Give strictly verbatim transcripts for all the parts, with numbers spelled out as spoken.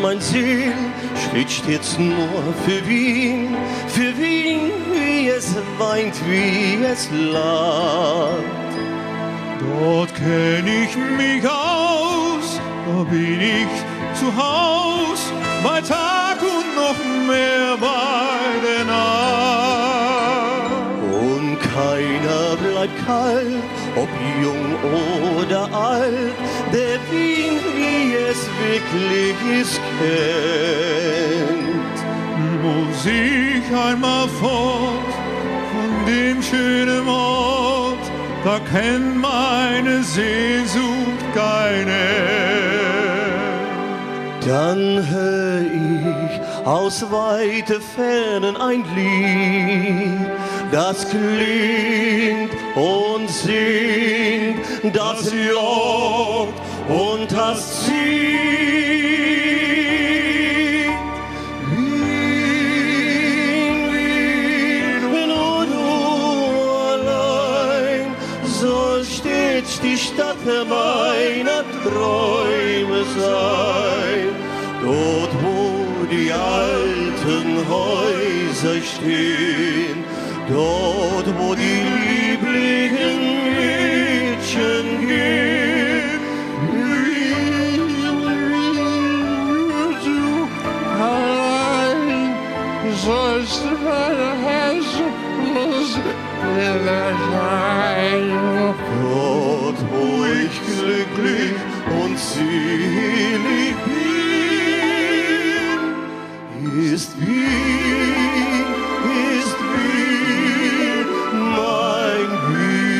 Mein Seel schritt stets nur für Wien, für Wien, wie es weint, wie es lacht. Dort kenn ich mich aus, da bin ich zu Haus, bei Tag und noch mehr bei der Nacht. Und keiner bleibt kalt, ob jung oder alt, der Wien, wie es wirklich ist, kennt. Muss ich einmal fort von dem schönen Ort, da kennt meine Sehnsucht kein Ende. Dann hör ich aus weiter Ferne ein Lied, das klingt und singt, das jaucht und das zieht. Wien, Wien, nur du allein sollst stets die Stadt meiner Träume sein. Dort, wo die alten Häuser stehen, dort, wo die lieblichen Mädchen gehen. Allein sollst du mein Herz los. Dort, wo ich glücklich und selig bin, ist Wien, ist Wien, mein Wien.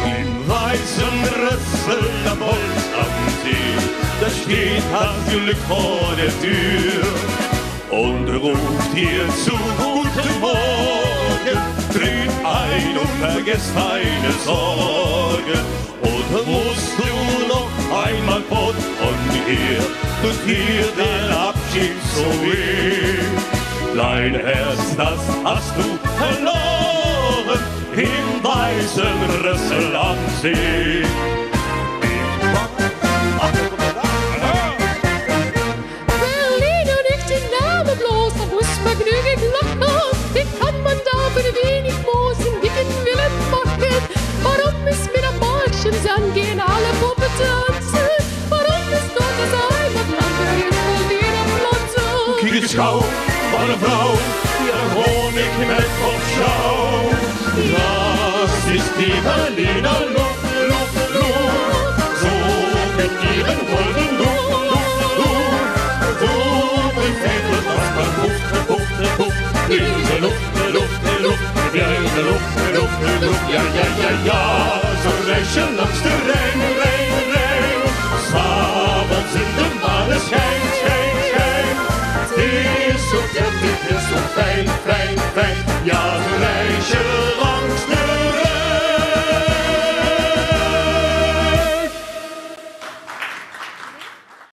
Im weißen Rüssel am Holz am See, da steht das Glück vor der Tür und ruft dir zu: Guten Morgen, tritt ein und vergiss deine Sorgen. Und musst du noch einmal fort von hier, tut dir der Abschied so weh. Dein Herz, das hast du verloren im weißen Rüssel am See. Berlin und ich die Name bloß, da muss man genügend lachen. Wie kann man da für wenig Moos einen dicken Willen machen? Warum ist mit der Malchen gehen alle Puppen tanzen? Warum ist dort das Heimatland, der ist voll jeder Pflanze? Kiek ins gauw, wat ein Frau.